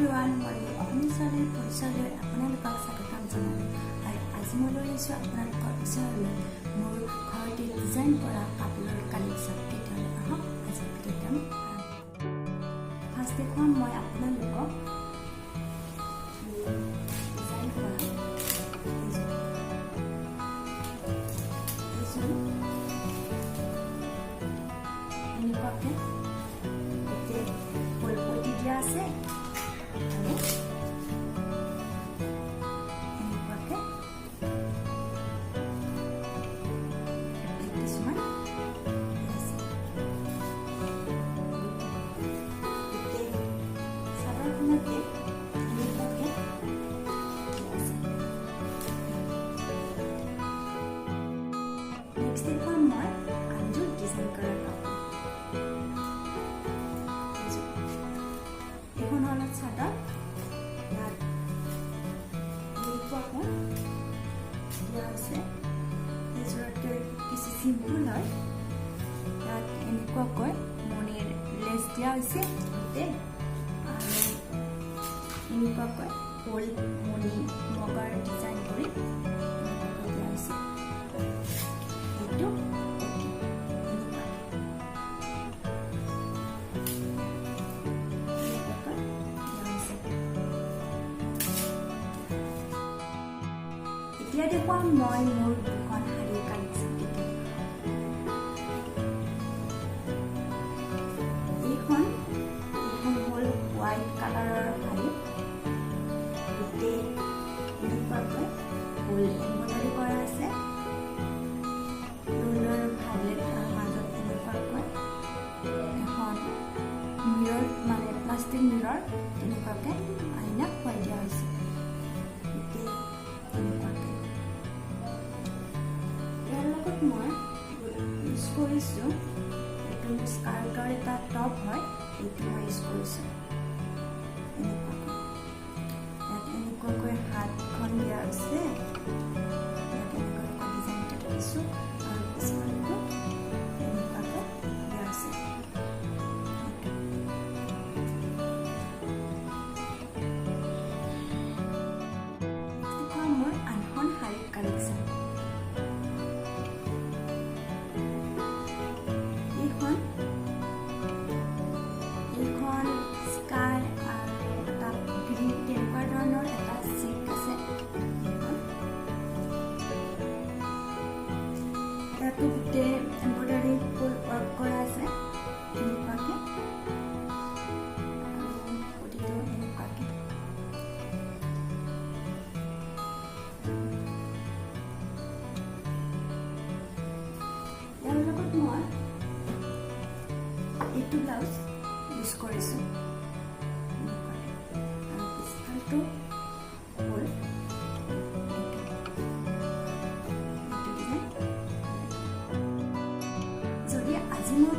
Everyone, মই অসমীয়া ছোৱালীৰ পৰিচয়লৈ আপোনালোকক স্বাগতম জনালোঁ আৰু আজি মই লৈ আহিছোঁ আপোনালোকৰ ওচৰলৈ মোৰ ঘৰতে ডিজাইন কৰা কাপোৰৰ কালেকশ্যন। তেতিয়াহ'লে আহক, আজিৰ ভিডিঅ'টো আমি ফাৰ্ষ্ট দেখুৱাম মই আপোনালোকক ডিজাইন কৰা এইযোৰ। এইযোৰ এনেকুৱাকৈ গোটেই ফুলপতি দিয়া আছে আৰু এনেকুৱাকৈ এপ্লিক কিছুমান আছে। গোটেই চাদৰখনতে এনেকুৱাকৈ আছে। নেক্সট দেখুৱাম মই আনযোৰ ডিজাইন কৰা কাপোৰ। এইযোৰ। এইখন হ'ল চাদৰ। ইয়াত এনেকুৱাকৈ দিয়া হৈছে। এইযোৰতকৈ কিছু চিম্পুল হয়। ইয়াত এনেকুৱাকৈ মণিৰ লেচ দিয়া হৈছে গোটেই আৰু এনেকুৱাকৈ ফুল, মণি, মগাৰ ডিজাইন কৰি এনেকুৱাকৈ দিয়া হৈছে। এইটো এনেকুৱাকৈ এনেকুৱাকৈ দিয়া হৈছে। এতিয়া দেখুৱাম মই মোৰ দুখন শাৰীৰ কালেকশ্যন। এতিয়া এইখন হ'ল হোৱাইট কালাৰৰ শাৰী। গোটেই এনেকুৱাকৈ ফুল এম্ব্ৰইডাৰী কৰা আছে। ৰুলৰ ভাইলেট আৰু মাজত এনেকুৱাকৈ এখন মিৰৰ, মানে প্লাষ্টিক মিৰৰ, তেনেকুৱাকৈ আইনা খুৱাই দিয়া হৈছে গোটেই এনেকুৱাকৈ। ইয়াৰ লগত মই ইউজ কৰিছোঁ এইটো স্কাৰ্টৰ এটা টপ হয়। এইটো মই ইউজ কৰিছোঁ এনেকুৱাকৈ। ইয়াত এনেকুৱাকৈ হাতখন দিয়া হৈছে। ইয়াত এনেকুৱাকৈ ডিজাইন এটা দিছোঁ আৰু পিছফালটো এনেকুৱাকৈ দিয়া হৈছে এইটো। দেখুৱাম মোৰ আনখন শাৰীৰ কালেকশ্যন। এইখন স্কাই আৰু এটা গ্ৰীণ, তেনেকুৱা ধৰণৰ এটা চিল্ক আছে এইখন। ইয়াতো গোটেই এম্ব্ৰইডাৰী ফুল ৱৰ্ক কৰা আছে এনেকুৱাকে আৰু বডিটো এনেকুৱাকে। ইয়াৰ লগত মই এইটো ব্লাউজ ইউজ কৰিছোঁ এনেকুৱাকে আৰু পিছফালটো হ'ল এইটো, এইটো ডিজাইন। যদি আজি মোৰ